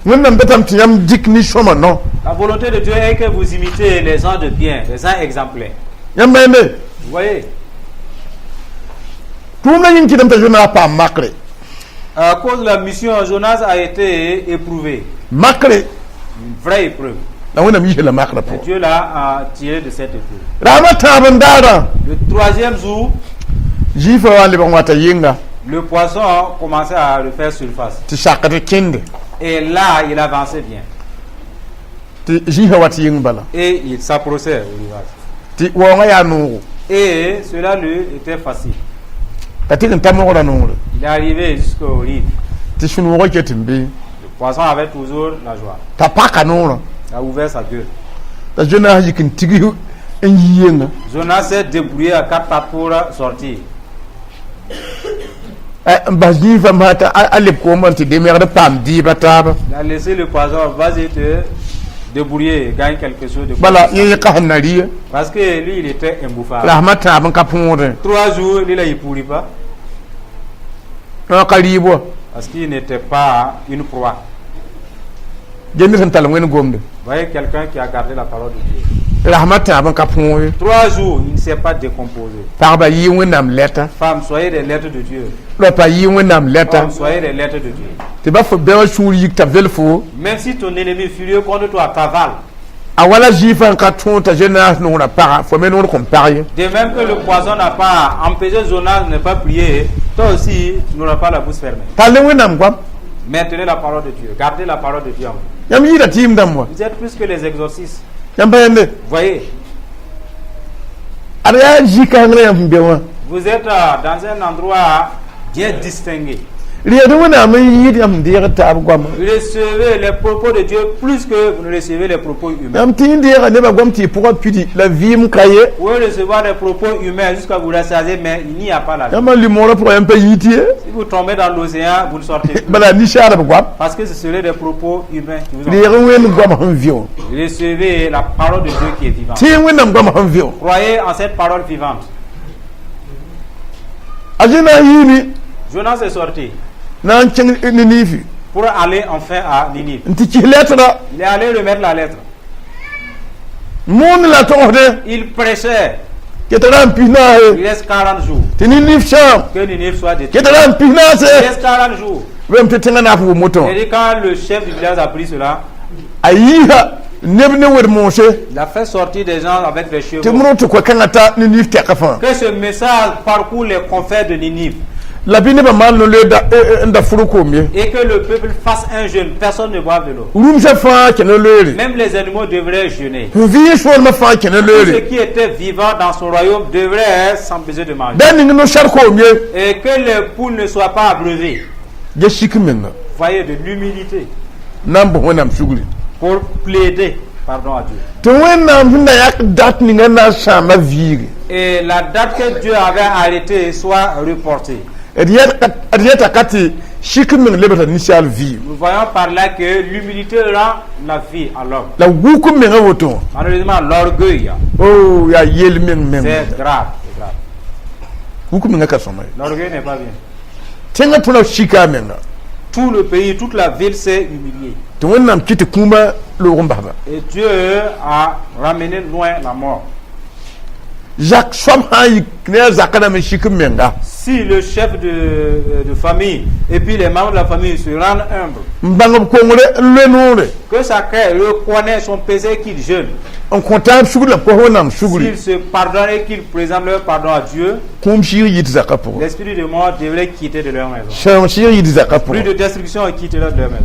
Wẽnnaam datame tɩ yãmb dɩk nin-sõma no. La volonté de Dieu est que vous imitez les gens de bien, les gens exemplaires. Yãmb bãmbe, Vous voyez? Tʋʋmdã yĩng kɩtame t'a Zonaas paam makre. À cause de la mission, Jonas a été éprouvé. Makre. Une vraie épreuve. La Wẽnnaam yiisa la makrã Et pʋgẽ. Dieu l'a tiré de cette épreuve. Raamã tãab n daadã, Le troisième jour, Zuifã wa n lebg n wa t'a yɩnga. Le poisson commençait à refaire surface. Tɩ sakd kẽnde. Et là, il avançait bien. Tɩ zĩisã wa tɩ yɩng bala. Et il s'approchait au rivage. Tɩ waoongã yaa noogo. Et cela lui était facile. T'a tɩg n ta mogrã noore. Il est arrivé jusqu'au rive. Tɩ sũ-noogã ket n bee. Le poisson avait toujours la joie. T'a paka noorã. Il a ouvert sa gueule. T'a Jonas yik n tigis n yi yenga. Jonas s'est débrouillé à quatre pattes pour sortir. N bas zĩig fãa t'a a leb koomã n tɩ demegd paam dɩɩbã taaba. Il a laissé le poisson, vas-y te débrouiller, gagne quelque chose de Bala yẽ yẽ ka sẽn na rɩ. Parce que lui, il était imbouffable. La sẽm tãab n ka põodẽ. 3 jours, lui, là, il ne pourrit pas. Ka rɩɩb wa. Parce qu'il n'était pas une proie. Gend sẽn tall wẽnd gomde. Vous voyez quelqu'un qui a gardé la parole de Dieu. Rasmã tãab n ka põore. 3 jours, il ne s'est pas décomposé. Pagba yɩ Wẽnnaam lɛta. Femmes, soyez des lettres de Dieu. Raopa yɩ Wẽnnaam lɛta. Hommes, soyez des lettres de Dieu. Tɩ ba fo bɛwã sũur yik t'a vel fo. Même si ton ennemi furieux contre toi t'avale, A wala zĩig fãa n ka tõog t'a Jonas noorã paga fo me noor kõn pag ye. De même que le poisson n'a pas empêché Jonas de ne pas prier, toi aussi, tu n'auras pas la bouche fermée. Tall ne Wẽnnaam goam. Maintenez la parole de Dieu. Gardez la parole de Dieu en vous. Yãmb yɩɩda tɩɩm dãmb wa. Vous êtes plus que les exorcistes. Yãmb pa yẽnde. Voyez, Ad yaa zĩ-kãng la yãmb sẽn be wã. Vous êtes dans un endroit bien distingué. Reed Wẽnnaam n yɩɩd yãmb sẽn deegd taab goamã. Recevez les propos de Dieu plus que vous ne recevez les propos humains. Yãmb tɩ n deega nebã goam tɩ y pʋgã pidi la vɩɩm ka ye. Vous pouvez recevoir des propos humains jusqu'à vous rassasier, mais il n'y a pas la vie. Yãmb n limõorã pʋgã yãmb pa yit ye. Si vous tombez dans l'océan, vous ne sortez plus. Bala ninsaarb goam. Parce que ce seraient des propos humains qui vous ont. Reeg Wẽnd goam sẽn vɩ wã. Recevez la parole de Dieu qui est vivante. Tɩ Wẽnnaam goam sẽn vɩ wã. Croyez en cette parole vivante. A Zẽna n yiime. Jonas est sorti na n kẽng Niniivi. Pour aller enfin à Ninive. N tɩ kis lɛtra. Il est allé remettre la lettre. Moon la togsdẽ. Il prêchait. Ket ra n pis naase. Il reste 40 jours. Tɩ Ninive sãam. Que Ninive soit détruite. Ket ra n pis naase. Il reste 40 jours. Bẽm tɩ tẽngã na f wʋm woto. Et quand le chef du village a pris cela, A yiisa neb ne wed moose. Il a fait sortir des gens avec des Tɩ chevaux. mõrg tɩ koe-kãngã ta Ninive tɛka fãa. Que ce message parcourt les confins de Ninive. La bɩ nebã maan no-loe n da fʋrg koom ye. Et que le peuple fasse un jeûne. Personne ne boive de l'eau. Rũmsã fãa kẽna loeere. Même les animaux devraient jeûner. Sẽn vɩ soolmã fãa kẽna Tout ce loeere. Qui était vivant dans son royaume devrait s'empêcher de manger. Da ning no-sar koom ye. Et que les poules ne soient pas abreuvées. Ge sik menga. Voyez, de l'humilité Na n bos Wẽnnaam sugri. Pour plaider pardon à Dieu. Tɩ Wẽnnaam sẽn da yak dat ninga na n sãama viige. Et la date que Dieu avait arrêtée soit reportée. D yɛta ka tɩ sik meng lebda ninsaal vɩɩm. Nous voyons par là que l'humilité rend la vie à l'homme. La wuk mengã woto wã. Malheureusement, l'orgueil, O yaa yel meng meng. C'est grave. C'est grave. Wuk mengã ka sõma ye. L'orgueil n'est pas bien. Tẽngã tõra sika a menga. Tout le pays, toute la ville s'est humiliée. Tɩ Wẽnnaam kɩ tɩ kũumã loog n basba. Et Dieu a ramené loin la mort. Zak soab sã n yik ne a zakã rãmb n sik n menga. Si le chef de famille et puis les membres de la famille se rendent humbles, N bãng b kongre n loe noore. Que chacun reconnaît son péché, qu'il jeûne, N kõ taab sugr la b kos Wẽnnaam sugri. S'ils se pardonnent et qu'ils présentent leur pardon à Dieu, Kũum sɩɩg yit zakã pʋgẽ. L'esprit de mort devrait quitter de leur maison. Sãoong sɩɩg yit zakã Plus pʋgẽ. De destruction quittera de leur maison.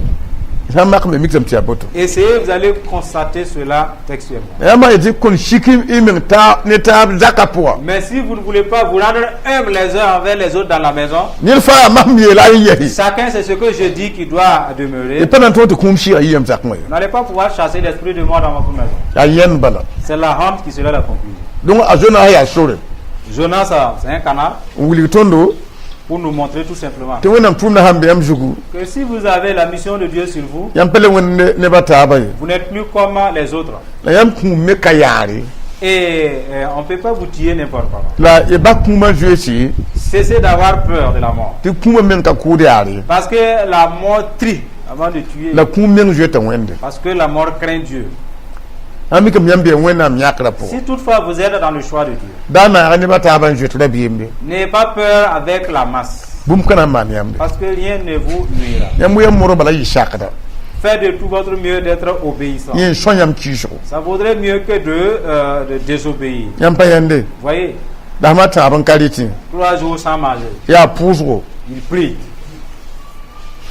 Sã n mak me miksame tɩ yaa boto. Essayez, vous allez constater cela textuellement. Yãmb yetɩ kõn sik y meng taa ne taab zakã pʋgã. Mais si vous ne voulez pas vous rendre humbles les uns envers les autres dans la maison, Ned fãa yaa masem yeela n yɛs. Chacun c'est ce que je dis qui doit demeurer. Y pa na n tõog tɩ kũum sɩɩga yɩ yam zakẽ wã ye. Vous n'allez pas pouvoir chasser l'esprit de mort dans votre maison. Yaa yẽnd bala. C'est la honte qui sera la conclusion. Donc a Zona yaa sore. Jonas, c'est un canard N wilg tõndo pour nous montrer tout simplement tɩ Wẽnnaam tʋʋmdã sãn be yãmb zugu que si vous avez la mission de Dieu sur vous, yãmb pa le wẽnd ne nebã taabã ye. Vous n'êtes plus comme les autres. La yãmb kũum me ka yaare. Et on ne peut pas vous tuer n'importe comment. La y ba kũumã zoeese. Cessez d'avoir peur de la mort. Tɩ kũumã meng ka kʋʋd yaare. Parce que la mort trie avant de tuer. La kũum meng zoeta Wẽnde. Parce que la mort craint Dieu. Sã n mikame yãmb bee Wẽnnaam yãkrã pʋgẽ. Si toutefois vous êtes dans le choix de Dieu, Da naaga nebã taabã n zoet rabiembe. N'ayez pas peur avec la masse. Bũmb ka na n maan yãmbe. Parce que rien ne vous nuira. Yãmb yãmb modg bala yɩ sakda. Faites de tout votre mieux d'être obéissant. Yẽ n sõ yãmb kiisgo. Ça vaudrait mieux que de désobéir. Yãmb pa yãnde. Voyez, La sẽm tãab n ka rɩtẽ. 3 jours sans manger. Yaa pʋʋsgo. Il prie.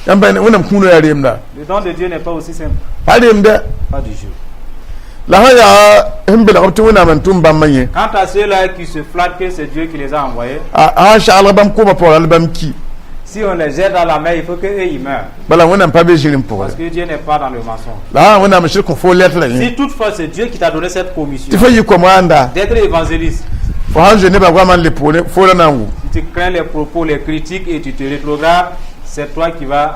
Yãmb pa Wẽnnaam kũunã yaa reemda. Le don de Dieu n'est pas aussi simple. Pa reemda. Pas du jeu. La sã yaa sẽn belg b tɩ Wẽnnaam n tʋm bãmba yẽ, Quant à ceux-là qui se flattent que c'est Dieu qui les a envoyés, a sã n sagl bãmb koomã paoor la bãmb ki. si on les jette dans la mer, il faut qu'eux ils meurent. Bala Wẽnnaam pa be zĩrim pʋgẽ. Parce que Dieu n'est pas dans le mensonge. La sã Wẽnnaam n sɩd kõ fo letr yẽ Si toutefois c'est Dieu qui t'a donné cette commission tɩ fo yɩ kom-wanda d'être évangéliste, fo sãn zoe nebã goamã n le poore foorã na n wʋm. si tu crains les propos, les critiques et tu te rétrogrades, c'est toi qui vas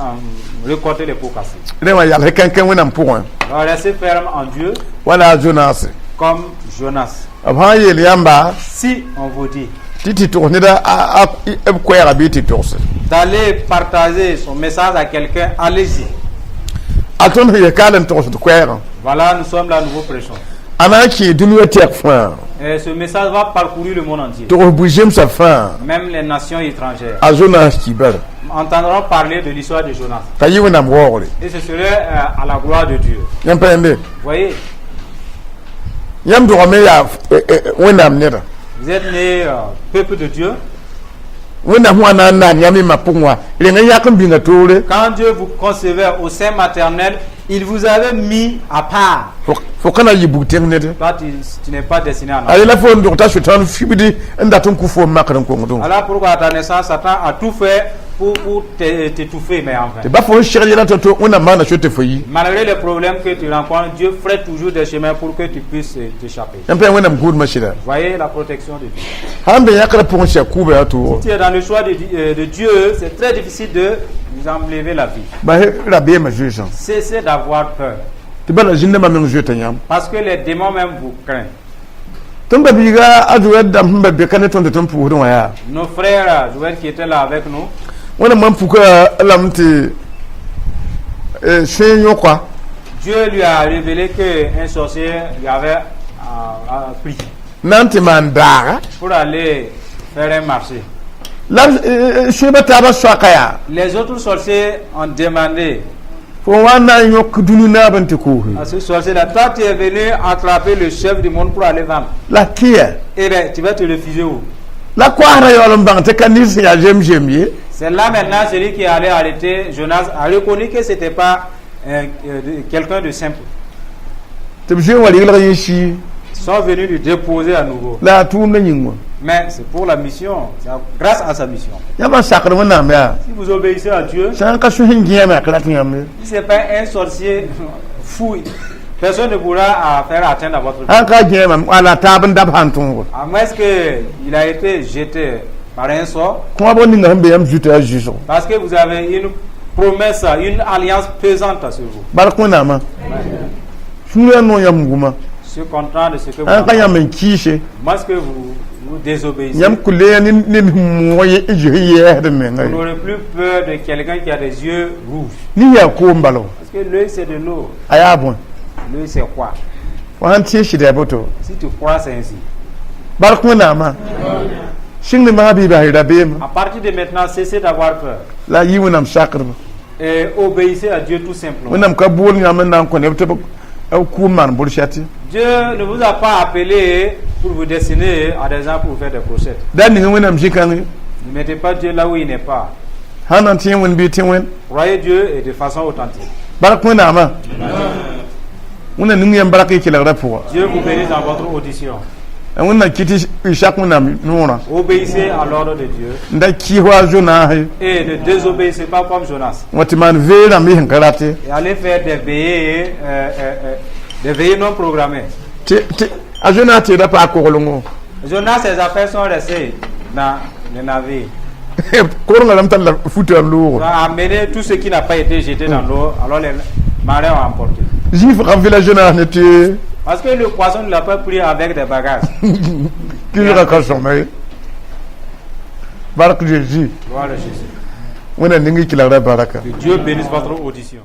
récolter les pots cassés. Rẽ wã yals kãnkã Wẽnnaam pʋgẽ. Alors restez ferme en Dieu wala a Zonaase. Comme Jonas. B sã n yeel yãmba Si on vous dit tɩ tɩ togs neda b koɛɛga bɩ tɩ togse, d'aller partager son message à quelqu'un, allez-y. A tõnd sẽn yel kaal n togsd koɛɛgã, Voilà, nous sommes là, nous vous prêchons. A na n kẽe dũniyã tɛk fãa. Et ce message va parcourir le monde entier. Togs bu-zẽmsã fãa. Même les nations étrangères A Zonaas ki bara. Entendront parler de l'histoire de Jonas. T'a yɩ Wẽnnaam waoogre. Et ce serait à la gloire de Dieu. Yãmb pa yẽmbe. Voyez, Yãmb dogame yaa Wẽnnaam neda. Vous êtes né peuple de Dieu. Wẽnnaam wã na n naan yãmb y ma pʋgẽ wã reng n yak n bĩnga toore. Quand Dieu vous concevait au sein maternel, il vous avait mis à part. Fo ka na n yɩ bug-tẽng ned. Toi, tu n'es pas destiné à A yela fo n dog t'a Sʋtãan fibdi n dat n kʋ fo n makr n kongdẽ. Alors pourquoi à ta naissance, Satan a tout fait pour t'étouffer, mais en vain. Tɩ ba fo n segl yɛla to-to Wẽnnaam maana so tɩ fo yi. Malgré les problèmes que tu rencontres, Dieu ferait toujours des chemins pour que tu puisses t'échapper. Yãmb pa Wẽnnaam gũudmã sɩda. Voyez la protection de Dieu. Sãn be yãkrã pʋgẽ sɛ kʋʋba yaa toogo. Si tu es dans le choix de Dieu, c'est très difficile de nous enlever la vie. Bas rabeemã zoeesã. Cessez d'avoir peur. Tɩ bala zĩndãmbã meng zoeta yãmb. Parce que les démons même vous craignent. Tõnd ba biiga a Zoɛd dãmb sẽn ba be ka ne tõnd tɩ tõnd pʋʋsdẽ wã yaa. Nos frères Joël qui étaient là avec nous, Wẽnnaam mam puka lame tɩ sõe yõka. Dieu lui a révélé qu'un sorcier lui avait pris na n tɩ maan daaga. Pour aller faire un marché. La sõeba taabã soaka yaa. Les autres sorciers ont demandé fo wa n na n yõk dũni naab n tɩ koose. À ce sorcier-là, toi tu es venu attraper le chef du monde pour aller vendre. La kɩya. Eh bien, tu vas te refuser où? La koasdã yaool n bãng tɩ ka ned sẽn yaa zem-zem ye. C'est là maintenant celui qui allait arrêter Jonas a reconnu que ce n'était pas quelqu'un de simple. Tɩ b zoe n wa reglg yẽ sii. Ils sont venus lui déposer à nouveau. La a tʋʋmdã yĩng wã. Mais c'est pour la mission, c'est grâce à sa mission. Yãmb n sakd Wẽnnaam yaa, Si vous obéissez à Dieu, sã n ka sõs n gẽeme a ka rat yãmb ye. Si ce n'est pas un sorcier fou, personne ne pourra faire atteindre à votre vie. Sãn ka gẽema ala taab n dab sãn tõogo. À moins qu'il a été jeté par un sort, Kõabg ninga sẽn be yãmb zutã yaa zuɩsgo. Parce que vous avez une promesse, une alliance pesante sur vous. Bark Wẽnnaamã sũurã no yãmb gũma. Je suis content de ce que vous Sãn ka avez. yãmb n kɩɩse, Moi, ce que vous, vous désobéissez, yãmb kʋ le ne ned sẽn moog ye n zoe yɛɛsd menga vous ye. N'aurez plus peur de quelqu'un qui a des yeux rouges. Ne yaa koom bala. Parce que l'œil, c'est de l'eau. A yaa bõe. L'œil, c'est quoi? Fo sãn tẽeg sɩda yaa boto. Si tu crois, c'est ainsi. Bark Wẽnnaamã sɩng ne masã bɩ bas rabeemã. À partir de maintenant, cessez d'avoir peur. La a yɩ Wẽnnaam sakdba. Et obéissez à Dieu tout simplement. Wẽnnaam ka bool yãmb n na n kõ neb tɩ b kʋʋm maan bʋrshɛtɩ. Dieu ne vous a pas appelé pour vous destiner à des gens pour vous faire des crochettes. Da ning Wẽnnaam zĩ-kãng. Ne mettez pas Dieu là où il n'est pas. Sãn na n tẽ Wẽnd bɩ tẽ Wẽnd. Croyez Dieu et de façon authentique. Bark Wẽnnaamã Wẽnnaam ning yãmb bark y kelgdã pʋga. Dieu vous bénisse dans votre audition. Wẽnnaam kɩt tɩ y sak Wẽnnaam noorã. Obéissez à l'ordre de Dieu n da kɩɩs wa a Zonaas et ne désobéissez pas comme Jonas. wã tɩ maan vee rãmb y sẽn ka rate. Et allez faire des veillées non programmées. Tɩ tɩ a Zonaas tɩ ra paag koglengo. Jonas, ses affaires sont restées dans le navire. Korengã rãmb tar la futa b Ils loogre. ont amené tout ce qui n'a pas été jeté dans l'eau, alors les marins ont emporté. Zĩig rãmb vɩla Zonaas ne tɩ Parce que le poisson ne l'a pas pris avec des bagages. kɩɩsgã ka sõma ye. Bark Jésus. Gloire à Jésus. Wẽnnaam ning y kelgdã baraka. Que Dieu bénisse votre audition.